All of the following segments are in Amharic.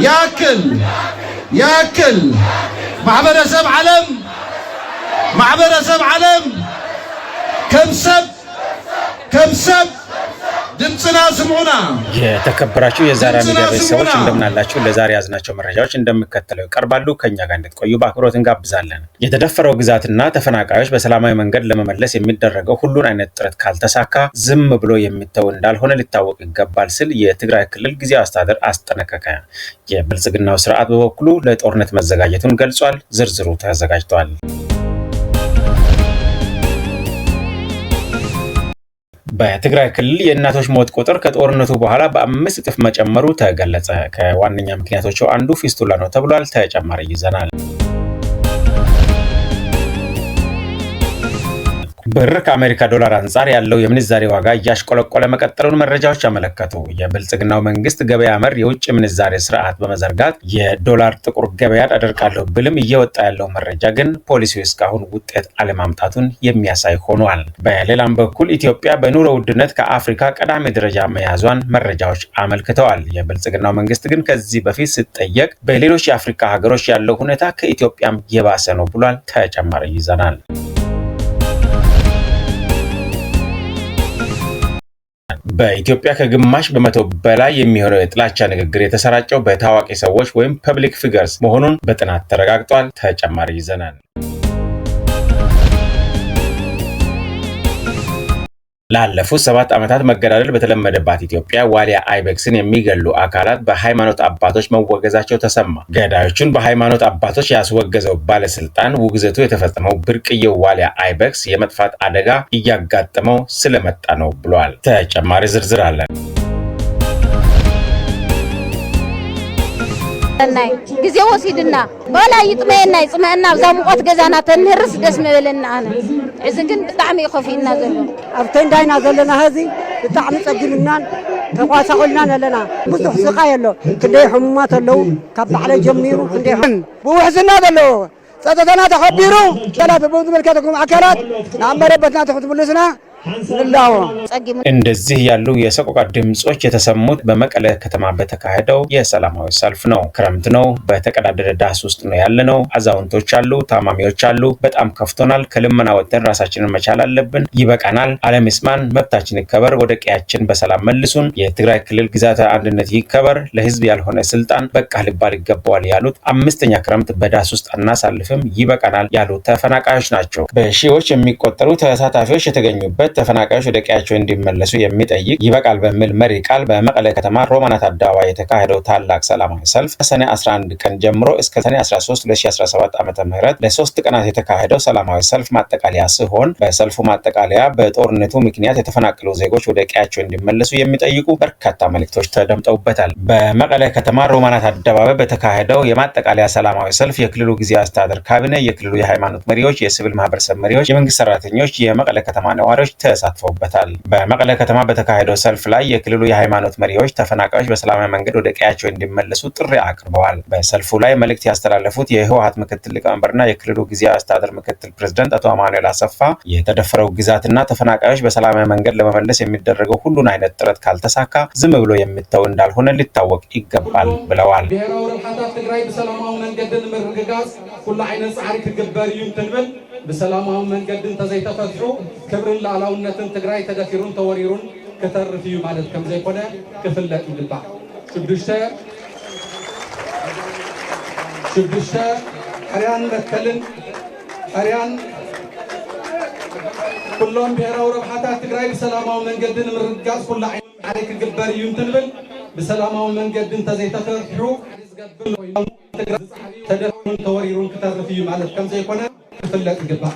ይኣክል ይኣክል። ማሕበረሰብ ዓለም፣ ማሕበረሰብ ዓለም፣ ከም ሰብ፣ ከም ሰብ ድምፅና ስምዑና። የተከበራችሁ የዛራ ድምፅና ሚዲያ ቤተሰቦች ስሙና። እንደምን አላችሁ? ለዛሬ ያዝናቸው መረጃዎች እንደሚከተለው ይቀርባሉ። ከኛ ጋር እንድትቆዩ በአክብሮት እንጋብዛለን። የተደፈረው ግዛትና ተፈናቃዮች በሰላማዊ መንገድ ለመመለስ የሚደረገው ሁሉን አይነት ጥረት ካልተሳካ ዝም ብሎ የሚተው እንዳልሆነ ሊታወቅ ይገባል ሲል የትግራይ ክልል ጊዜያዊ አስተዳደር አስጠነቀቀ። የብልጽግናው ስርዓት በበኩሉ ለጦርነት መዘጋጀቱን ገልጿል። ዝርዝሩ ተዘጋጅቷል። በትግራይ ክልል የእናቶች ሞት ቁጥር ከጦርነቱ በኋላ በ5 እጥፍ መጨመሩ ተገለጸ። ከዋነኛ ምክንያቶቹ አንዱ ፊስቱላ ነው ተብሏል። ተጨማሪ ይዘናል። ብር ከአሜሪካ ዶላር አንጻር ያለው የምንዛሬ ዋጋ እያሽቆለቆለ መቀጠሉን መረጃዎች አመለከቱ። የብልጽግናው መንግስት ገበያ መር የውጭ ምንዛሬ ስርዓት በመዘርጋት የዶላር ጥቁር ገበያን አደርቃለሁ ብልም እየወጣ ያለው መረጃ ግን ፖሊሲው እስካሁን ውጤት አለማምጣቱን የሚያሳይ ሆኗል። በሌላም በኩል ኢትዮጵያ በኑሮ ውድነት ከአፍሪካ ቀዳሚ ደረጃ መያዟን መረጃዎች አመልክተዋል። የብልጽግናው መንግስት ግን ከዚህ በፊት ሲጠየቅ በሌሎች የአፍሪካ ሀገሮች ያለው ሁኔታ ከኢትዮጵያም የባሰ ነው ብሏል። ተጨማሪ ይዘናል። በኢትዮጵያ ከ0.5% በላይ የሚሆነው የጥላቻ ንግግር የተሰራጨው በታዋቂ ሰዎች ወይም public figures መሆኑን በጥናት ተረጋግጧል። ተጨማሪ ይዘናል። ላለፉት 7 ዓመታት መገዳደል በተለመደባት ኢትዮጵያ ዋሊያ አይቤክስን የሚገሉ አካላት በሃይማኖት አባቶች መወገዛቸው ተሰማ። ገዳዮቹን በሃይማኖት አባቶች ያስወገዘው ባለስልጣን ውግዘቱ የተፈጸመው ብርቅዬው ዋሊያ አይቤክስ የመጥፋት አደጋ እያጋጠመው ስለመጣ ነው ብሏል። ተጨማሪ ዝርዝር አለን። ናይ ግዜ ወሲድና በላ ይጥመየና ይፅመአና ኣብዛ ሙቐት ገዛና ተንህርስ ደስ ምበለና። ኣነ ሕዚ ግን ብጣዕሚ እዩ ከፊኡና ዘሎ። ኣብ ቴንዳ ኢና ዘለና። ህዚ ብጣዕሚ ፀጊምናን ተቋሳቑልናን ኣለና። ብዙሕ ስቃይ ኣሎ። ክንደይ ሕሙማት ኣለዉ፣ ካብ ባዕለይ ጀሚሩ ክንደይ ብውሕስና ዘለዎ ፀጥታና ተኸቢሩ ኣካላት ብዝምልከተኩም ኣካላት ናብ መረበትና ትምልስና ንላዎ። ፀጊሙ። እንደዚህ ያሉ የሰቆቃ ድምጾች የተሰሙት በመቀለ ከተማ በተካሄደው የሰላማዊ ሰልፍ ነው። ክረምት ነው። በተቀዳደደ ዳስ ውስጥ ነው ያለነው። አዛውንቶች አሉ፣ ታማሚዎች አሉ። በጣም ከፍቶናል። ከልመና ወጥተን ራሳችንን መቻል አለብን። ይበቃናል። ዓለም ይስማን፣ መብታችን ይከበር፣ ወደ ቀያችን በሰላም መልሱን፣ የትግራይ ክልል ግዛታዊ አንድነት ይከበር፣ ለህዝብ ያልሆነ ስልጣን በቃ ሊባል ይገባዋል ያሉት አምስተኛ ክረምት በዳስ ውስጥ አናሳልፍም፣ ይበቃናል ያሉ ተፈናቃዮች ናቸው። በሺዎች የሚቆጠሩ ተሳታፊዎች የተገኙበት ተፈናቃዮች ወደ ቀያቸው እንዲመለሱ የሚጠይቅ ይበቃል በሚል መሪ ቃል በመቀለ ከተማ ሮማናት አደባባይ የተካሄደው ታላቅ ሰላማዊ ሰልፍ ሰኔ 11 ቀን ጀምሮ እስከ ሰኔ 13 2017 ዓ.ም ለ3 ቀናት የተካሄደው ሰላማዊ ሰልፍ ማጠቃለያ ሲሆን፣ በሰልፉ ማጠቃለያ በጦርነቱ ምክንያት የተፈናቀሉ ዜጎች ወደ ቀያቸው እንዲመለሱ የሚጠይቁ በርካታ መልእክቶች ተደምጠውበታል። በመቀለ ከተማ ሮማናት አደባባይ በተካሄደው የማጠቃለያ ሰላማዊ ሰልፍ የክልሉ ጊዜያዊ አስተዳደር ካቢኔ፣ የክልሉ የሃይማኖት መሪዎች፣ የሲቪል ማህበረሰብ መሪዎች፣ የመንግስት ሰራተኞች፣ የመቀለ ከተማ ነዋሪዎች ተሳትፈውበታል። በመቀለ ከተማ በተካሄደው ሰልፍ ላይ የክልሉ የሃይማኖት መሪዎች ተፈናቃዮች በሰላማዊ መንገድ ወደ ቀያቸው እንዲመለሱ ጥሪ አቅርበዋል። በሰልፉ ላይ መልእክት ያስተላለፉት የህወሀት ምክትል ሊቀመንበርና የክልሉ ጊዜያዊ አስተዳደር ምክትል ፕሬዝዳንት አቶ አማኑኤል አሰፋ የተደፈረው ግዛትና ተፈናቃዮች በሰላማዊ መንገድ ለመመለስ የሚደረገው ሁሉን አይነት ጥረት ካልተሳካ ዝም ብሎ የሚተው እንዳልሆነ ሊታወቅ ይገባል ብለዋል። ብሔራዊ ረብሓታት ትግራይ ብሰላማዊ መንገዲ ንምርግጋፅ ኩሉ ዓይነት ፃዕሪ ክግበር እዩ እንትንብል፣ ብሰላማዊ መንገዲ እንተዘይተፈትሑ ክብርን ሉዓላውነትን ትግራይ ተደፊሩን ተወሪሩን ክተርፍ እዩ ማለት ከም ዘይኮነ ክፍለጥ ይግባእ። ሽዱሽተ ሽዱሽተ ሕርያን መትከልን ሕርያን ኩሎም ብሔራዊ ረብሓታት ትግራይ ብሰላማዊ መንገዲ ንምርግጋፅ ኩሉ ዓይነት ፃዕሪ ክግበር እዩ እንትንብል፣ ብሰላማዊ መንገዲ እንተዘይተፈትሑ ተደፊሩን ተወሪሩን ክተርፍ እዩ ማለት ከም ዘይኮነ ክፍለጥ ይግባእ።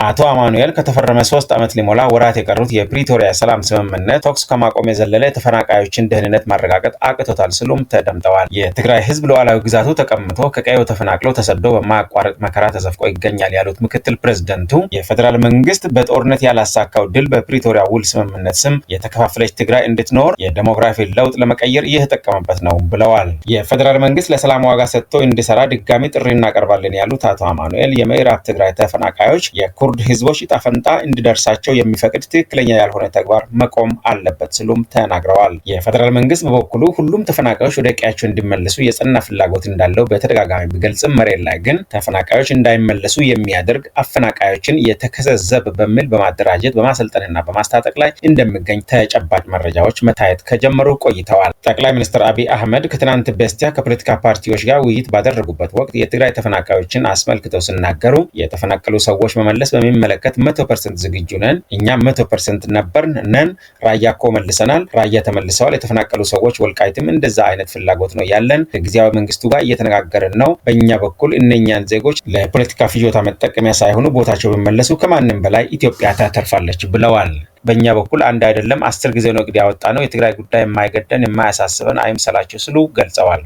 አቶ አማኑኤል ከተፈረመ 3 ዓመት ሊሞላ ወራት የቀሩት የፕሪቶሪያ ሰላም ስምምነት ተኩስ ከማቆም የዘለለ የተፈናቃዮችን ደህንነት ማረጋገጥ አቅቶታል ሲሉም ተደምጠዋል። የትግራይ ሕዝብ ሉዓላዊ ግዛቱ ተቀምቶ ከቀዬው ተፈናቅሎ ተሰዶ በማያቋርጥ መከራ ተዘፍቆ ይገኛል ያሉት ምክትል ፕሬዝደንቱ የፌዴራል መንግስት በጦርነት ያላሳካው ድል በፕሪቶሪያ ውል ስምምነት ስም የተከፋፈለች ትግራይ እንድትኖር የዴሞግራፊ ለውጥ ለመቀየር እየተጠቀመበት ነው ብለዋል። የፌዴራል መንግስት ለሰላም ዋጋ ሰጥቶ እንዲሰራ ድጋሚ ጥሪ እናቀርባለን ያሉት አቶ አማኑኤል የምዕራብ ትግራይ ተፈናቃዮች የኩርድ የኩርድ ህዝቦች ዕጣ ፈንታ እንዲደርሳቸው የሚፈቅድ ትክክለኛ ያልሆነ ተግባር መቆም አለበት ሲሉም ተናግረዋል። የፌዴራል መንግስት በበኩሉ ሁሉም ተፈናቃዮች ወደ ቀያቸው እንዲመለሱ የጸና ፍላጎት እንዳለው በተደጋጋሚ ቢገልጽም፣ መሬት ላይ ግን ተፈናቃዮች እንዳይመለሱ የሚያደርግ አፈናቃዮችን የተከዜ ዘብ በሚል በማደራጀት፣ በማሰልጠንና በማስታጠቅ ላይ እንደሚገኝ ተጨባጭ መረጃዎች መታየት ከጀመሩ ቆይተዋል። ጠቅላይ ሚኒስትር አብይ አህመድ ከትናንት በስቲያ ከፖለቲካ ፓርቲዎች ጋር ውይይት ባደረጉበት ወቅት የትግራይ ተፈናቃዮችን አስመልክተው ሲናገሩ፣ የተፈናቀሉ ሰዎች መመለስ በሚመለከት 100% ዝግጁ ነን። እኛ 100% ነበርን ነን። ራያ እኮ መልሰናል። ራያ ተመልሰዋል የተፈናቀሉ ሰዎች። ወልቃይትም እንደዛ አይነት ፍላጎት ነው ያለን። ከጊዜያዊ መንግስቱ ጋር እየተነጋገርን ነው። በእኛ በኩል እነኛን ዜጎች ለፖለቲካ ፍጆታ መጠቀሚያ ሳይሆኑ ቦታቸው ቢመለሱ ከማንም በላይ ኢትዮጵያ ታተርፋለች ብለዋል። በእኛ በኩል አንድ አይደለም 10 ጊዜ ነው እቅድ ያወጣነው። የትግራይ ጉዳይ የማይገደን የማያሳስበን አይምሰላችሁ ሲሉ ገልጸዋል።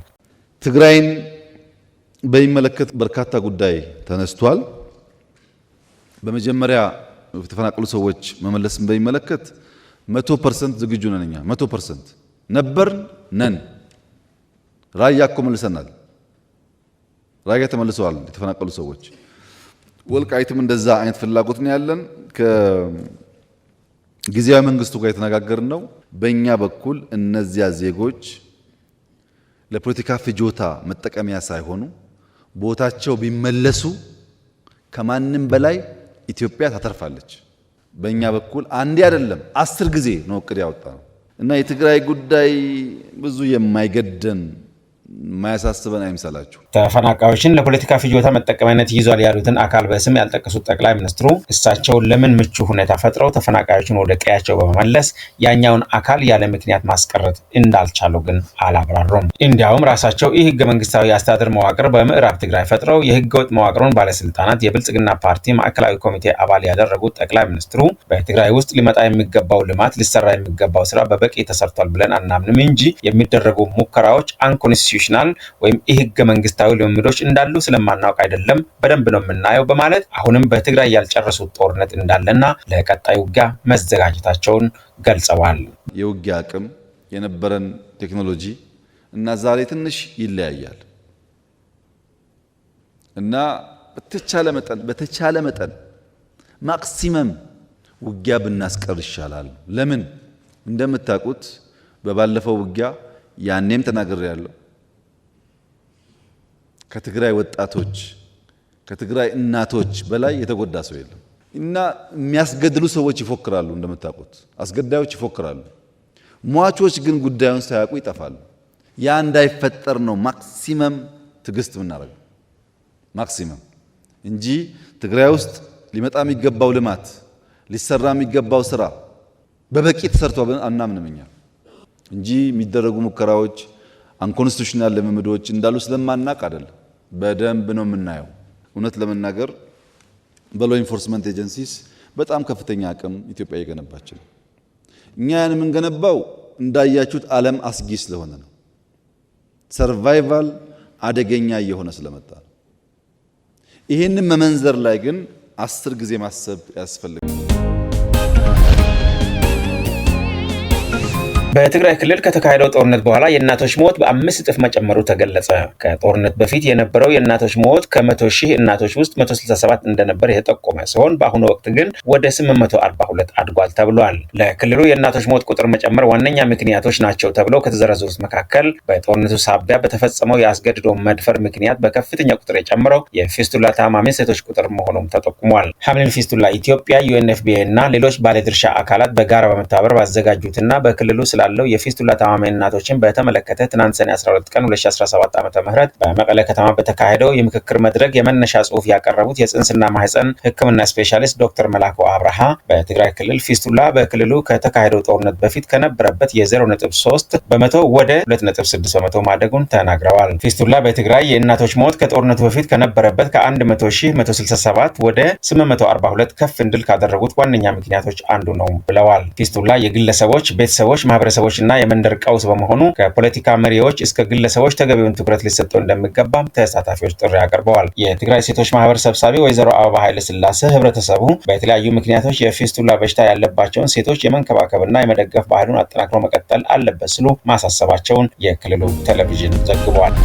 ትግራይን በሚመለከት በርካታ ጉዳይ ተነስቷል። በመጀመሪያ የተፈናቀሉ ሰዎች መመለስን በሚመለከት 100% ዝግጁ ነን። እኛ 100% ነበርን ነን። ራያ እኮ መልሰናል። ራያ ተመልሰዋል የተፈናቀሉ ሰዎች። ወልቃይትም እንደዛ አይነት ፍላጎት ነው ያለን። ከጊዜያዊ መንግስቱ ጋር የተነጋገርን ነው። በእኛ በኩል እነዚያ ዜጎች ለፖለቲካ ፍጆታ መጠቀሚያ ሳይሆኑ ቦታቸው ቢመለሱ ከማንም በላይ ኢትዮጵያ ታተርፋለች። በእኛ በኩል አንዴ አይደለም 10 ጊዜ ነው እቅድ ያወጣነው እና የትግራይ ጉዳይ ብዙ የማይገደን የማያሳስበን አይምሰላችሁ። ተፈናቃዮችን ለፖለቲካ ፍጆታ መጠቀሚያነት ይዟል ያሉትን አካል በስም ያልጠቀሱት ጠቅላይ ሚኒስትሩ፣ እሳቸው ለምን ምቹ ሁኔታ ፈጥረው ተፈናቃዮችን ወደ ቀያቸው በመመለስ ያኛውን አካል ያለ ምክንያት ማስቀረት እንዳልቻሉ ግን አላብራሩም። እንዲያውም ራሳቸው ኢ ህገ መንግስታዊ የአስተዳደር መዋቅር በምዕራብ ትግራይ ፈጥረው የህገወጥ መዋቅሩን ባለስልጣናት የብልጽግና ፓርቲ ማዕከላዊ ኮሚቴ አባል ያደረጉት ጠቅላይ ሚኒስትሩ፣ በትግራይ ውስጥ ሊመጣ የሚገባው ልማት፣ ሊሰራ የሚገባው ስራ በበቂ ተሰርቷል ብለን አናምንም እንጂ የሚደረጉ ሙከራዎች unconstitutional ወይም ኢ ህገ መንግስታዊ ልምምዶች እንዳሉ ስለማናውቅ አይደለም፣ በደንብ ነው የምናየው በማለት አሁንም በትግራይ ያልጨረሱት ጦርነት እንዳለና ለቀጣይ ውጊያ መዘጋጀታቸውን ገልጸዋል። የውጊያ አቅም፣ የነበረን ቴክኖሎጂ እና ዛሬ ትንሽ ይለያያል እና በተቻለ መጠን maximum ውጊያ ብናስቀር ይሻላል። ለምን? እንደምታውቁት በባለፈው ውጊያ ያኔም ተናግሬያለሁ፣ ከትግራይ ወጣቶች፣ ከትግራይ እናቶች በላይ የተጎዳ ሰው የለም። እና የሚያስገድሉ ሰዎች ይፎክራሉ፣ እንደምታውቁት አስገዳዮች ይፎክራሉ። ሟቾች ግን ጉዳዩን ሳያውቁ ይጠፋሉ። ያ እንዳይፈጠር ነው maximum ትዕግስት የምናደርገው፣ maximum እንጂ ትግራይ ውስጥ ሊመጣ የሚገባው ልማት፣ ሊሰራ የሚገባው ስራ በበቂ ተሰርቷል ብለን አናምንም እኛ እንጂ የሚደረጉ ሙከራዎች፣ unconstitutional ልምምዶች እንዳሉ ስለማናቅ አይደለም። በደንብ ነው የምናየው። እውነት ለመናገር በ law enforcement agencies በጣም ከፍተኛ አቅም ኢትዮጵያ እየገነባች ነው። እኛ ያን የምንገነባው እንዳያችሁት ዓለም አስጊ ስለሆነ ነው። Survival አደገኛ እየሆነ ስለመጣ ነው። ይህንን መመንዘር ላይ ግን 10 ጊዜ ማሰብ ያስፈልጋል። በትግራይ ክልል ከተካሄደው ጦርነት በኋላ የእናቶች ሞት በ5 እጥፍ መጨመሩ ተገለጸ። ከጦርነት በፊት የነበረው የእናቶች ሞት ከ100 ሺህ እናቶች ውስጥ 167 እንደነበር የተጠቆመ ሲሆን፣ በአሁኑ ወቅት ግን ወደ 842 አድጓል ተብሏል። ለክልሉ የእናቶች ሞት ቁጥር መጨመር ዋነኛ ምክንያቶች ናቸው ተብለው ከተዘረዘሩት መካከል በጦርነቱ ሳቢያ በተፈጸመው የአስገድዶ መድፈር ምክንያት በከፍተኛ ቁጥር የጨመረው የፊስቱላ ታማሚ ሴቶች ቁጥር መሆኑም ተጠቁሟል። ሀምሊን ፊስቱላ ኢትዮጵያ፣ ዩኤንኤፍፒኤ እና ሌሎች ባለድርሻ አካላት በጋራ በመተባበር ባዘጋጁትና በክልሉ ስላለው የፊስቱላ ታማሚ እናቶችን በተመለከተ ትናንት ሰኔ 12 ቀን 2017 ዓ.ም በመቀለ ከተማ በተካሄደው የምክክር መድረክ የመነሻ ጽሑፍ ያቀረቡት የጽንስና ማህፀን ሕክምና ስፔሻሊስት ዶክተር መላኩ አብርሃ፣ በትግራይ ክልል ፊስቱላ በክልሉ ከተካሄደው ጦርነት በፊት ከነበረበት የ0.3% ወደ 2.6% ማደጉን ተናግረዋል። ፊስቱላ በትግራይ የእናቶች ሞት ከጦርነቱ በፊት ከነበረበት ከ100 ሺህ 167 ወደ 842 ከፍ እንዲል ካደረጉት ዋነኛ ምክንያቶች አንዱ ነው ብለዋል። ፊስቱላ የግለሰቦች፣ ቤተሰቦች፣ ማህበረሰቦች እና የመንደር ቀውስ በመሆኑ ከፖለቲካ መሪዎች እስከ ግለሰቦች ተገቢውን ትኩረት ሊሰጠው እንደሚገባም ተሳታፊዎች ጥሪ አቅርበዋል። የትግራይ ሴቶች ማህበር ሰብሳቢ ወይዘሮ አበባ ኃይለ ስላሴ፣ ህብረተሰቡ በተለያዩ ምክንያቶች የፊስቱላ በሽታ ያለባቸውን ሴቶች የመንከባከብና የመደገፍ ባህሉን አጠናክሮ መቀጠል አለበት ሲሉ ማሳሰባቸውን የክልሉ ቴሌቪዥን ዘግቧል።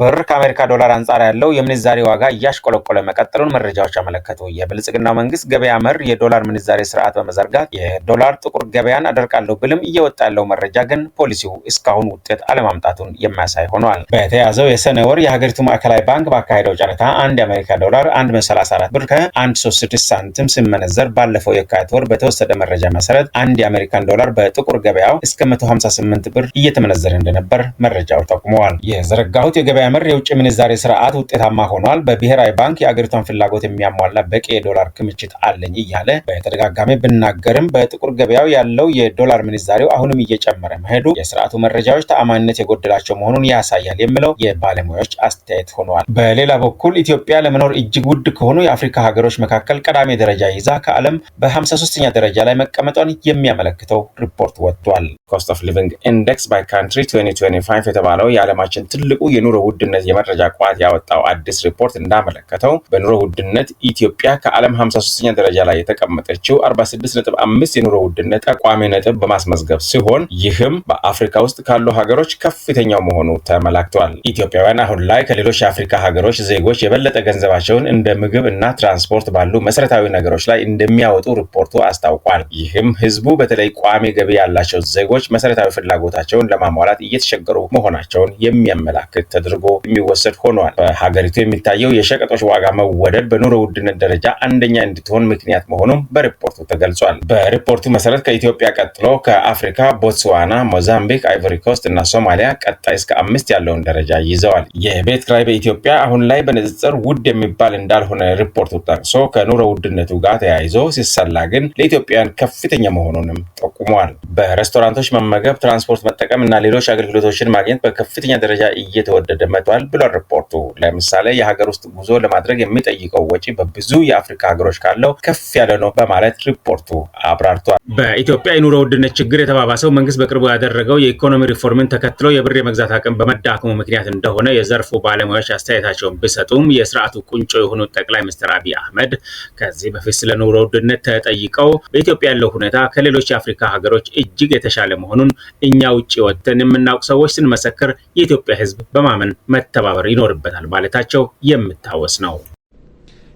ብር ከአሜሪካ ዶላር አንጻር ያለው የምንዛሬ ዋጋ እያሽቆለቆለ መቀጠሉን መረጃዎች አመለከቱ። የብልጽግናው መንግስት ገበያ መር የዶላር ምንዛሬ ስርዓት በመዘርጋት የዶላር ጥቁር ገበያን አደርቃለሁ ቢልም እየወጣ ያለው መረጃ ግን ፖሊሲው እስካሁን ውጤት አለማምጣቱን የሚያሳይ ሆኗል። በተያዘው የሰኔ ወር የሀገሪቱ ማዕከላዊ ባንክ ባካሄደው ጨረታ አንድ የአሜሪካ ዶላር 134 ብር ከ136 ሳንቲም ሲመነዘር፣ ባለፈው የካቲት ወር በተወሰደ መረጃ መሰረት አንድ የአሜሪካን ዶላር በጥቁር ገበያው እስከ 158 ብር እየተመነዘረ እንደነበር መረጃው ጠቁመዋል። የዘረጋሁት የገበያ መር የውጭ ምንዛሬ ስርዓት ውጤታማ ሆኗል፣ በብሔራዊ ባንክ የአገሪቷን ፍላጎት የሚያሟላ በቂ የዶላር ክምችት አለኝ እያለ በተደጋጋሚ ብናገርም በጥቁር ገበያው ያለው የዶላር ምንዛሬው አሁንም እየጨመረ መሄዱ የስርዓቱ መረጃዎች ተአማኒነት የጎደላቸው መሆኑን ያሳያል የሚለው የባለሙያዎች አስተያየት ሆኗል። በሌላ በኩል ኢትዮጵያ ለመኖር እጅግ ውድ ከሆኑ የአፍሪካ ሀገሮች መካከል ቀዳሚ ደረጃ ይዛ ከዓለም በ53ኛ ደረጃ ላይ መቀመጧን የሚያመለክተው ሪፖርት ወጥቷል። Cost of Living Index by Country 2025 የተባለው የዓለማችን ትልቁ የኑሮ ውድነት የመረጃ ቋት ያወጣው አዲስ ሪፖርት እንዳመለከተው በኑሮ ውድነት ኢትዮጵያ ከዓለም 53ኛ ደረጃ ላይ የተቀመጠችው 46.5 የኑሮ ውድነት ጠቋሚ ነጥብ በማስመዝገብ ሲሆን፣ ይህም በአፍሪካ ውስጥ ካሉ ሀገሮች ከፍተኛው መሆኑ ተመላክቷል። ኢትዮጵያውያን አሁን ላይ ከሌሎች የአፍሪካ ሀገሮች ዜጎች የበለጠ ገንዘባቸውን እንደ ምግብ እና ትራንስፖርት ባሉ መሰረታዊ ነገሮች ላይ እንደሚያወጡ ሪፖርቱ አስታውቋል። ይህም ህዝቡ በተለይ ቋሚ ገቢ ያላቸው ዜጎች መሰረታዊ ፍላጎታቸውን ለማሟላት እየተቸገሩ መሆናቸውን የሚያመላክት ተደርጎ የሚወሰድ ሆኗል። በሀገሪቱ የሚታየው የሸቀጦች ዋጋ መወደድ በኑሮ ውድነት ደረጃ አንደኛ እንድትሆን ምክንያት መሆኑም በሪፖርቱ ተገልጿል። በሪፖርቱ መሰረት ከኢትዮጵያ ቀጥሎ ከአፍሪካ ቦትስዋና፣ ሞዛምቢክ፣ አይቮሪ ኮስት እና ሶማሊያ ቀጣይ እስከ አምስት ያለውን ደረጃ ይዘዋል። የቤት ኪራይ በኢትዮጵያ አሁን ላይ በንጽጽር ውድ የሚባል እንዳልሆነ ሪፖርቱ ጠቅሶ ከኑሮ ውድነቱ ጋር ተያይዞ ሲሰላ ግን ለኢትዮጵያውያን ከፍተኛ መሆኑንም ጠቁሟል። በሬስቶራንቶች መመገብ፣ ትራንስፖርት መጠቀም እና ሌሎች አገልግሎቶችን ማግኘት በከፍተኛ ደረጃ እየተወደደ መጥቷል ብሏል ሪፖርቱ። ለምሳሌ የሀገር ውስጥ ጉዞ ለማድረግ የሚጠይቀው ወጪ በብዙ የአፍሪካ ሀገሮች ካለው ከፍ ያለ ነው በማለት ሪፖርቱ አብራርቷል። በኢትዮጵያ የኑሮ ውድነት ችግር የተባባሰው መንግስት በቅርቡ ያደረገው የኢኮኖሚ ሪፎርምን ተከትሎ የብር የመግዛት አቅም በመዳከሙ ምክንያት እንደሆነ የዘርፉ ባለሙያዎች አስተያየታቸውን ቢሰጡም፣ የስርዓቱ ቁንጮ የሆኑት ጠቅላይ ሚኒስትር አብይ አህመድ ከዚህ በፊት ስለ ኑሮ ውድነት ተጠይቀው በኢትዮጵያ ያለው ሁኔታ ከሌሎች የአፍሪካ ሀገሮች እጅግ የተሻለ መሆኑን እኛ ውጭ ወጥተን የምናውቅ ሰዎች ስንመሰክር የኢትዮጵያ ሕዝብ በማመን መተባበር ይኖርበታል ማለታቸው የሚታወስ ነው።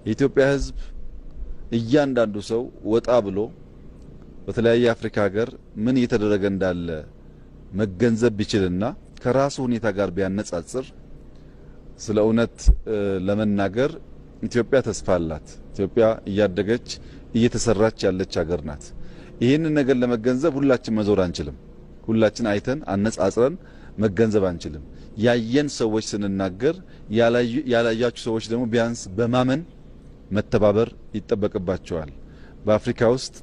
የኢትዮጵያ ሕዝብ እያንዳንዱ ሰው ወጣ ብሎ በተለያየ የአፍሪካ ሀገር ምን እየተደረገ እንዳለ መገንዘብ ቢችልና ከራሱ ሁኔታ ጋር ቢያነጻጽር፣ ስለ እውነት ለመናገር ኢትዮጵያ ተስፋ አላት። ኢትዮጵያ እያደገች እየተሰራች ያለች ሀገር ናት። ይህንን ነገር ለመገንዘብ ሁላችን መዞር አንችልም። ሁላችን አይተን አነጻጽረን መገንዘብ አንችልም። ያየን ሰዎች ስንናገር፣ ያላያችሁ ሰዎች ደግሞ ቢያንስ በማመን መተባበር ይጠበቅባቸዋል። በአፍሪካ ውስጥ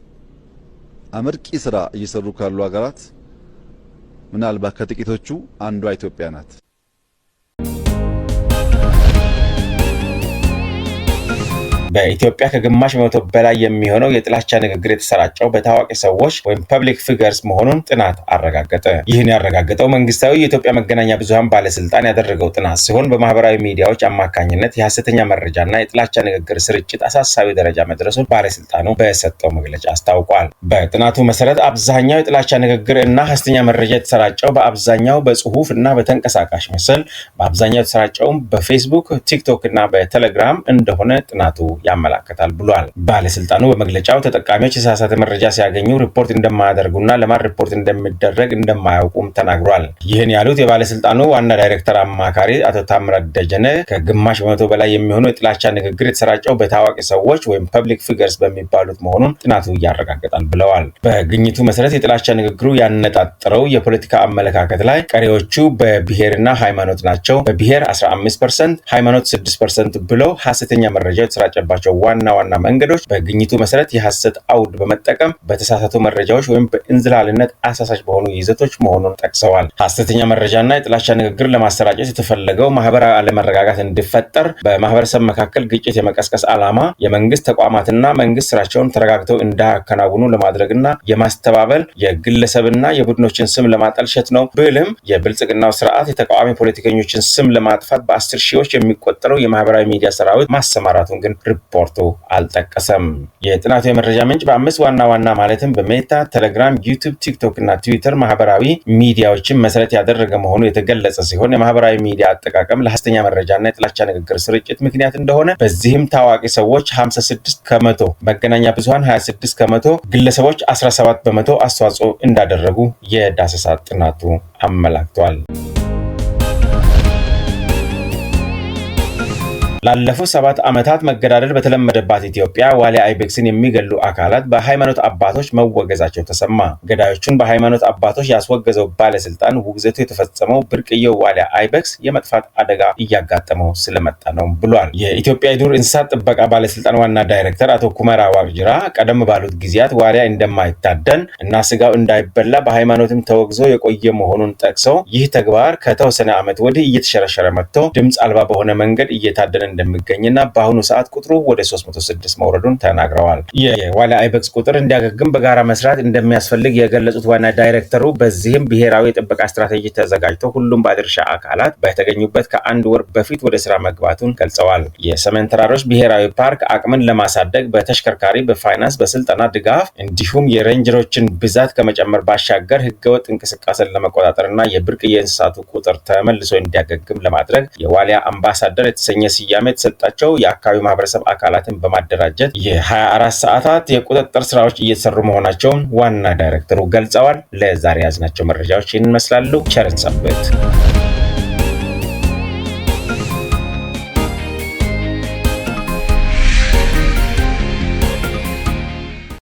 አመርቂ ስራ እየሰሩ ካሉ ሀገራት ምናልባት ከጥቂቶቹ አንዷ ኢትዮጵያ ናት። በኢትዮጵያ ከ0.5% በላይ የሚሆነው የጥላቻ ንግግር የተሰራጨው በታዋቂ ሰዎች ወይም public figures መሆኑን ጥናት አረጋገጠ። ይህን ያረጋገጠው መንግስታዊ የኢትዮጵያ መገናኛ ብዙኃን ባለስልጣን ያደረገው ጥናት ሲሆን፣ በማህበራዊ ሚዲያዎች አማካኝነት የሐሰተኛ መረጃና የጥላቻ ንግግር ስርጭት አሳሳቢ ደረጃ መድረሱን ባለስልጣኑ በሰጠው መግለጫ አስታውቋል። በጥናቱ መሰረት አብዛኛው የጥላቻ ንግግር እና ሐሰተኛ መረጃ የተሰራጨው በአብዛኛው በጽሁፍ እና በተንቀሳቃሽ ምስል፣ በአብዛኛው የተሰራጨውም በፌስቡክ፣ ቲክቶክ እና በቴሌግራም እንደሆነ ጥናቱ ያመላክታል ብሏል። ባለስልጣኑ በመግለጫው ተጠቃሚዎች የተሳሳተ መረጃ ሲያገኙ ሪፖርት እንደማያደርጉና ለማን ሪፖርት እንደሚደረግ እንደማያውቁም ተናግሯል። ይህን ያሉት የባለስልጣኑ ዋና ዳይሬክተር አማካሪ አቶ ታምራት ደጀነ ከ0.5% በላይ የሚሆኑ የጥላቻ ንግግር የተሰራጨው በታዋቂ ሰዎች ወይም public figures በሚባሉት መሆኑን ጥናቱ ያረጋግጣል ብለዋል። በግኝቱ መሰረት የጥላቻ ንግግሩ ያነጣጠረው የፖለቲካ አመለካከት ላይ፣ ቀሪዎቹ በብሔርና ሃይማኖት ናቸው። በብሔር 15%፣ ሃይማኖት 6% ብለው ሀሰተኛ መረጃ የተሰራጨባቸው ዋና ዋና መንገዶች በግኝቱ መሰረት የሀሰት አውድ በመጠቀም፣ በተሳሳቱ መረጃዎች ወይም በእንዝላልነት አሳሳች በሆኑ ይዘቶች መሆኑን ጠቅሰዋል። ሀሰተኛ መረጃና የጥላቻ ንግግር ለማሰራጨት የተፈለገው ማህበራዊ አለመረጋጋት እንዲፈጠር፣ በማህበረሰብ መካከል ግጭት የመቀስቀስ ዓላማ፣ የመንግስት ተቋማትና መንግስት ስራቸውን ተረጋግተው እንዳያከናውኑ ለማድረግና የማስተባበል፣ የግለሰብና የቡድኖችን ስም ለማጠልሸት ነው ብልም፣ የብልጽግናው ስርዓት የተቃዋሚ ፖለቲከኞችን ስም ለማጥፋት በ10 ሺዎች የሚቆጠረው የማህበራዊ ሚዲያ ሰራዊት ማሰማራቱን ግን ሪፖርቱ አልጠቀሰም። የጥናቱ የመረጃ ምንጭ በአምስት ዋና ዋና ማለትም በሜታ፣ ቴሌግራም፣ ዩቱብ፣ ቲክቶክ እና ትዊተር ማህበራዊ ሚዲያዎችን መሰረት ያደረገ መሆኑ የተገለጸ ሲሆን፣ የማህበራዊ ሚዲያ አጠቃቀም ለሐሰተኛ መረጃና የጥላቻ ንግግር ስርጭት ምክንያት እንደሆነ፣ በዚህም ታዋቂ ሰዎች 56%፣ መገናኛ ብዙሃን 26%፣ ግለሰቦች 17% አስተዋጽኦ እንዳደረጉ የዳሰሳ ጥናቱ አመላክቷል። ላለፉት 7 ዓመታት መገዳደል በተለመደባት ኢትዮጵያ ዋሊያ አይቤክስን የሚገሉ አካላት በሃይማኖት አባቶች መወገዛቸው ተሰማ። ገዳዮቹን በሃይማኖት አባቶች ያስወገዘው ባለስልጣን ውግዘቱ የተፈጸመው ብርቅዬው ዋሊያ አይቤክስ የመጥፋት አደጋ እያጋጠመው ስለመጣ ነው ብሏል። የኢትዮጵያ የዱር እንስሳት ጥበቃ ባለስልጣን ዋና ዳይሬክተር አቶ ኩመራ ዋቅጅራ ቀደም ባሉት ጊዜያት ዋሊያ እንደማይታደን እና ስጋው እንዳይበላ በሃይማኖትም ተወግዞ የቆየ መሆኑን ጠቅሰው፣ ይህ ተግባር ከተወሰነ ዓመት ወዲህ እየተሸረሸረ መጥቶ ድምፅ አልባ በሆነ መንገድ እየታደነ እንደሚገኝና በአሁኑ ሰዓት ቁጥሩ ወደ 306 መውረዱን ተናግረዋል። የዋሊያ አይቤክስ ቁጥር እንዲያገግም በጋራ መስራት እንደሚያስፈልግ የገለጹት ዋና ዳይሬክተሩ፣ በዚህም ብሔራዊ የጥበቃ ስትራቴጂ ተዘጋጅቶ ሁሉም ባለድርሻ አካላት በተገኙበት ከአንድ ወር በፊት ወደ ስራ መግባቱን ገልጸዋል። የሰሜን ተራሮች ብሔራዊ ፓርክ አቅምን ለማሳደግ በተሽከርካሪ፣ በፋይናንስ፣ በስልጠና ድጋፍ እንዲሁም የሬንጀሮችን ብዛት ከመጨመር ባሻገር ህገወጥ እንቅስቃሴን ለመቆጣጠርና የብርቅዬ እንስሳቱ ቁጥር ተመልሶ እንዲያገግም ለማድረግ የዋሊያ አምባሳደር የተሰኘ ስያሜ የተሰጣቸው የአካባቢው ማህበረሰብ አካላትን በማደራጀት የ24 ሰዓታት የቁጥጥር ስራዎች እየተሰሩ መሆናቸውን ዋና ዳይሬክተሩ ገልጸዋል። ለዛሬ ያዝናቸው መረጃዎች ይህን ይመስላሉ። ቸር እንሰንብት።